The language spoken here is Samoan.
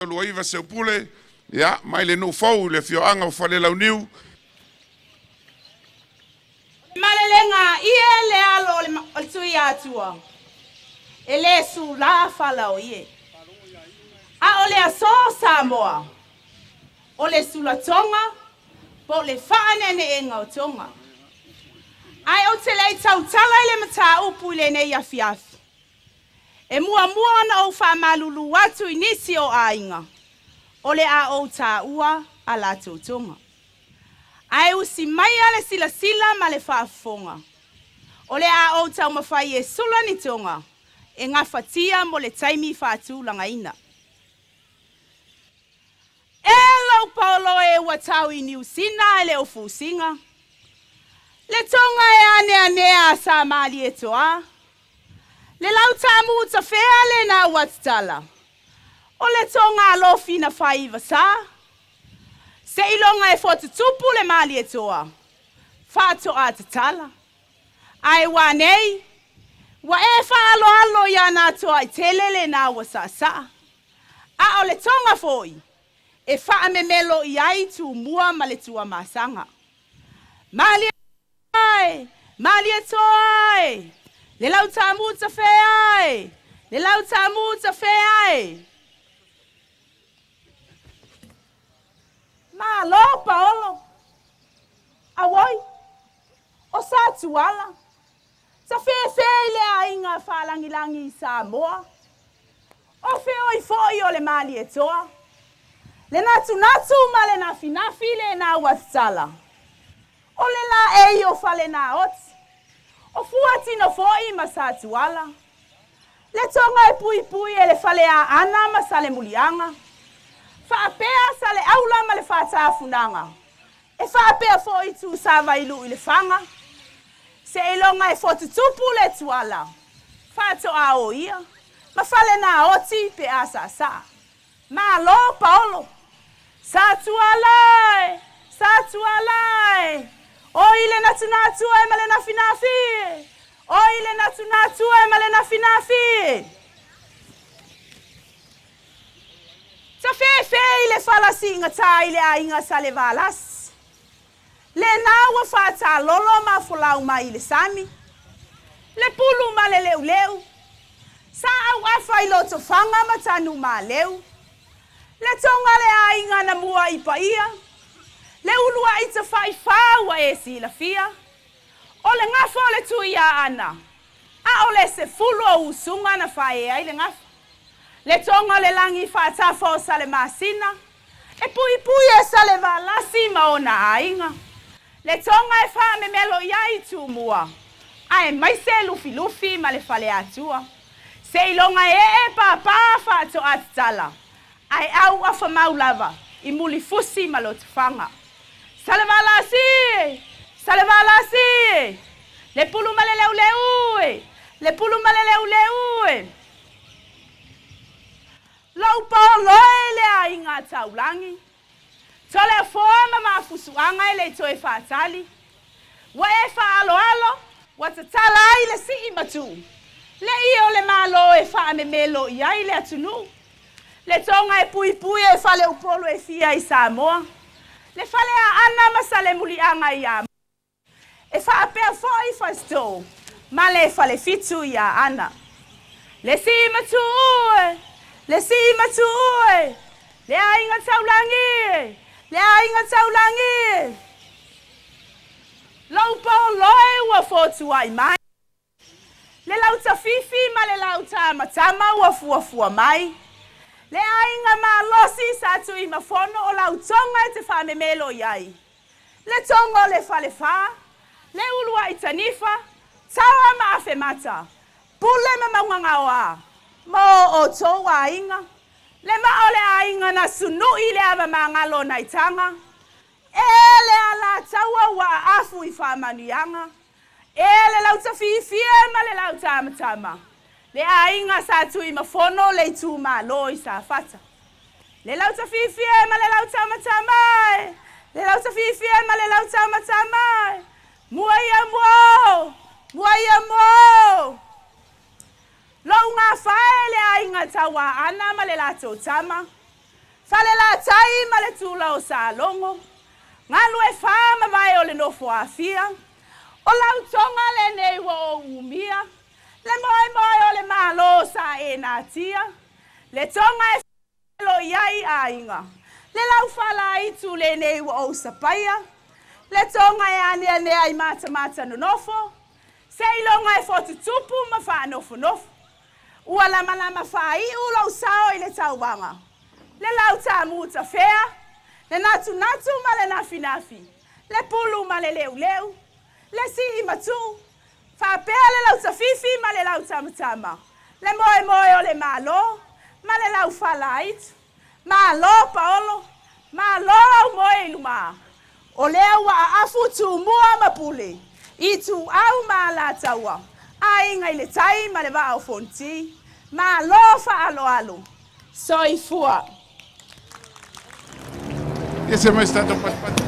29 Seupule, ia, mai le nuu fou i le afioaga o Falelauniu. Malelega ie le alo o le Tuiatua, e le sulā fala o ie. A o le aso Samoa, o le sulatoga po o le faaneaneega o toga. Ae ou te le i tautala i le mataupu i lenei afiafi, E muamua ona ou faamalulu atu i nisi o aiga o le a ou taua a latou toga. Ae usi maia le silasila ma le faafofoga, o le a ou taumafai e sula ni toga e gafatia mo le taimi faatulagaina. E lou paolo e ua tau i Niu Sina e le o fusiga, le toga e aneanea a sa Malietoa, le lau taamu tafea lena ua tatala, o le toga alofi na fai i Vasā, seiloga e fotutupu le Malietoa, faatoa tatala. Ae ua nei, ua e faaaloalo iā Natoaitele lena ua saasaa. A o le toga foi e faamemelo i ai Tumua ma le Tuamasaga. Malie ae! Malie toa ae! Le lau taamu tafe ae! Le lau taamu tafe ae! Malo Paolo! Auoi! O Satuala! Tafefe i le aiga faalagilagi i Samoa. O feoi foi o le Malietoa. Le natunatu ma le nafinafi lena ua tatala. O le laei o Falenaoti. O Fuatino foi ma Satuala. Le toga e puipui e le Faleaana ma Salemuliaga. Faapea Saleaula ma le Faatafunaga. E faapea foi Tuusavailu i Lefaga, seiloga e fotutupu le tuala, faatoa o ia, ma Falenaoti pe a saasaa. Malo Paolo! Sa tuala e! Sa tuala e! Oi le natunatu e ma le nafinafi e! Oi le natunatu e ma le nafinafi e! Tafefe i le fala siigatā i le aiga Salevalasi. Lena ua faatalolo ma folau mai i le sami, le pulu ma le leuleu. Sa auafa i Lotofaga ma Tanumaleu. Le toga le aiga na mua i Paia, le uluai tafaifā ua e silafia. O le gafa o le Tuiaana, a o le sefulu o usuga na fae ai le gafa. Le toga o le lagi faatafa o Salemasina, e puipui e Salevalasi ma ona aiga. Le toga e faamemelo i ai Tumua, aemaise Lufilufi ma le Faleatua. Seiloga e ee pāpā faatoa tatala, ae auafa mau lava i Mulifusi ma Lotofaga. Salevalasi e! Salevalasi e! Le pulu ma le leuleu e! Le pulu ma le leuleu e! Lou paolo e le aiga taulagi, Toleafoa ma Mafusuaga e le toe faatali. Ua e faaaloalo, ua tatala ai le sii ma tuu, le ie o le Malo e faamemelo i ai le atunuu. Le toga e puipui e Faleupolu e fia i Samoa, le Faleaana ma Salemuliaga i Amoa, e faapea foi Fasitoo ma le Falefitu i Aana. Le sii ma tuu e, le sii ma tuu e, le aiga taulagi e, le aiga taulagi e. Lou paoloe ua fotuai mai. Le lautafifi ma le lautamatama ua fuafua mai. Le aiga malosi sa Tuimafono o lau toga e te faamemelo i ai. Le toga o le Falefa, le uluai tanifa, Taoa ma Afemata, Pule ma Maugagaoa, ma o outou aiga. Le maa o le aiga na sunu'i le ava magalo o Naitaga, E le alataua ua aafu i faamanuiaga, E le lautafiifie ma le lautamatama, Le aiga sa Tuimafono le itumalo i Safata. Le lautafiifie ma le lautamatama e, Le lautafiifie ma le lautamatama e, Mua ia mua o, mua ia mua o. Lou gafa e le aiga Tauaana ma le latou tama. Falelatai ma le Tula o Salogo, Galuefā ma vae o le nofo aafia, o lau toga lenei ua ou umia, le moemoe o le Malo sa e natia, le toga e feloi ai aiga, le laufala-aitu lenei ua ou sapaia, le toga e aneanea i matamata nonofo, seiloga e fotutupu ma faanofonofo. Ua lamalama faaiu lou sao i le tauvaga, le lautamu tafea, le natunatu ma le nafinafi, le pulu ma le leuleu, le sii ma tuu, faapea le lautafifi ma le lautamatama, le moemoe o le Malo ma le laufala-aitu. Malo paolo, malo aumoe i lumā, o lea ua aafu Tumua ma Pule, Ituau ma Alataua, Aiga i le Tai ma le Vaa o Fonoti. Malo faaaloalo. Soifua. Ia se mai se tatou patipati.